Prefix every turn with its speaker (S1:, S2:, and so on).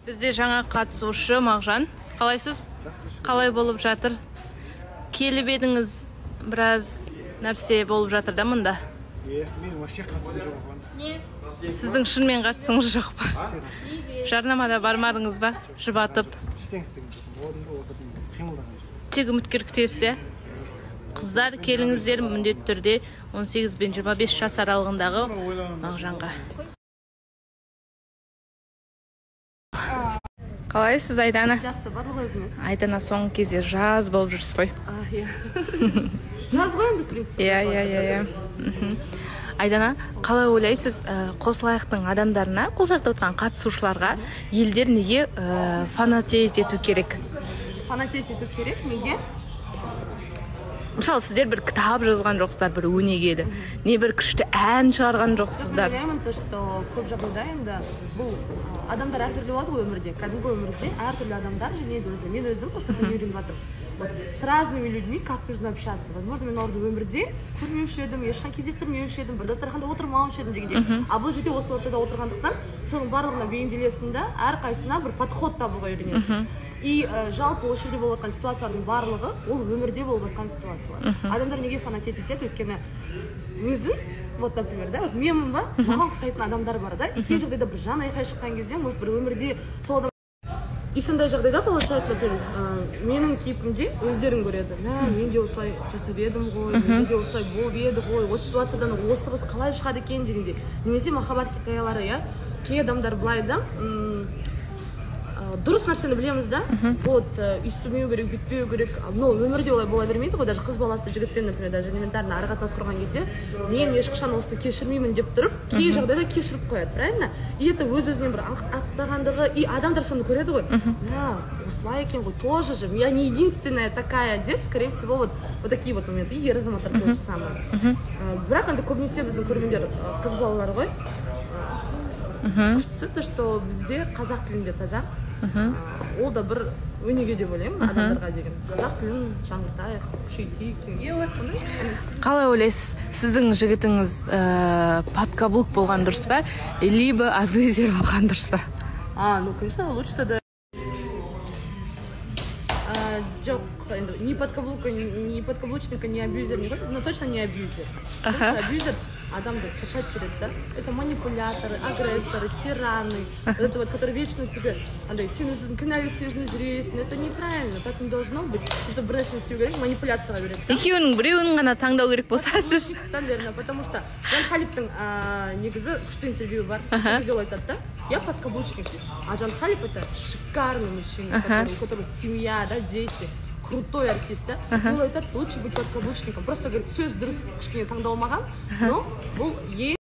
S1: Бізде жаңа қатысушы Мағжан. Қалайсыз? Қалай болып жатыр? Келіп едіңіз, біраз нәрсе болып жатыр да мұнда.
S2: Иә, мен вообще қатысым жоқ оған.
S1: Не? Сіздің шынымен қатысыңыз жоқ па? Жарнамада бармадыңыз ба? Жұбатып.
S2: Ештеңе істеген жоқпын. Орында отырдым, қимылдаған жоқпын.
S1: Тек үміткер күтесіз, иә? Қыздар, келіңіздер, міндетті түрде 18 бен 25 жас аралығындағы Мағжанға. Қалайсыз, Айдана?
S3: Жақсы, барлығы өзіңіз.
S1: Айдана, соңғы кезде жаз болып жүрсіз ғой.
S3: Иә. Жаз ғой енді, в принципе.
S1: Иә, иә, иә, иә. Айдана, қалай ойлайсыз, Қосылайықтың адамдарына, Қосылайықта отырған қатысушыларға елдер неге фанатеть ету керек?
S3: Фанатеть ету керек, неге?
S1: Мысалы, сіздер бір кітап жазған жоқсыздар, бір өнегелі, не бір күшті ән шығарған жоқсыздар.
S3: Мен ойлаймын, то, что көп жағдайда енді бұл адамдар әртүрлі болады ғой өмірде, кәдімгі өмірде әртүрлі адамдар, және де мен өзім просто үйреніп жатырмын. Вот с разными людьми как нужно общаться. Возможно, мен оларды өмірде көрмеуші едім, ешқашан кездестірмеуші едім, бір дастарханда отырмаушы едім дегендей. А бұл жерде осы ортада отырғандықтан соның барлығына бейімделесің да, әрқайсысына бір подход табуға үйренесің. И жалпы осы жерде болып жатқан ситуациялардың барлығы ол өмірде болып жатқан ситуациялар. Адамдар неге фанатеть етеді? Өйткені өзін, вот, например, да, вот менмін ба, маған ұқсайтын адамдар бар да. И кей жағдайда бір жан айқай шыққан кезде, может, бір өмірде сол адам. И сондай жағдайда, получается, например, менің кейпімде өздерін көреді. Мә, мен де осылай жасап едім ғой, мен де осылай болып еді ғой, осы ситуациядан осы қыз қалай шығады екен дегендей. Немесе махаббат хикаялары, иә, кей адамдар былай да, дұрыс нәрсені білеміз да, вот, өйстімеу керек, бүйтпеу керек, но өмірде олай бола бермейді ғой. Даже қыз баласы жігітпен, например, даже элементарно ара қатынас құрған кезде мен ешқашан осыны кешірмеймін деп тұрып, кей жағдайда кешіріп қояды, правильно? И это өз-өзінен бір аттағандығы, и адамдар соны көреді ғой, мә, осылай екен ғой, тоже же, я не единственная такая деп, скорее всего, вот, вот такие вот моменты. И ер азаматтар то же самое. Бірақ енді көбінесе біздің көрермендер қыз балалар ғой. Күштісі то, что бізде қазақ тілінде таза. Ол да бір өнеге деп ойлаймын адамдарға деген. Қазақ тілін жаңғыртайық, күшейтейік деген.
S1: Қалай ойлайсыз, сіздің жігітіңіз подкаблук болған дұрыс па, либо абьюзер болған дұрыс па?
S3: А, ну, конечно, лучше тогда. Жоқ, енді ни подкаблука, ни подкаблучника, ни абьюзер, но точно не абьюзер. Абьюзер адамды шаршатып жүреді да. Это манипуляторы, агрессоры, тираны, вот это вот, которые вечно тебе, андай, сен өзің кінәлі сезініп жүресің. Это неправильно, так не должно быть. Чтобы бір нәрсені істеу керек, манипуляцияға береді.
S1: Екеуінің біреуін ғана таңдау керек болса, сіз?
S3: Наверное, потому что Жан Халибтің негізі күшті интервью бар. Сол кезде ол айтады да, я подкаблучник дейді. А Жан Халиб это шикарный мужчина, у которого семья, да, дети. Крутой артист, да? Ол айтады, лучше быть подкаблучником. Просто, говорит, сөз дұрыс кішкене таңдалмаған, но бұл ең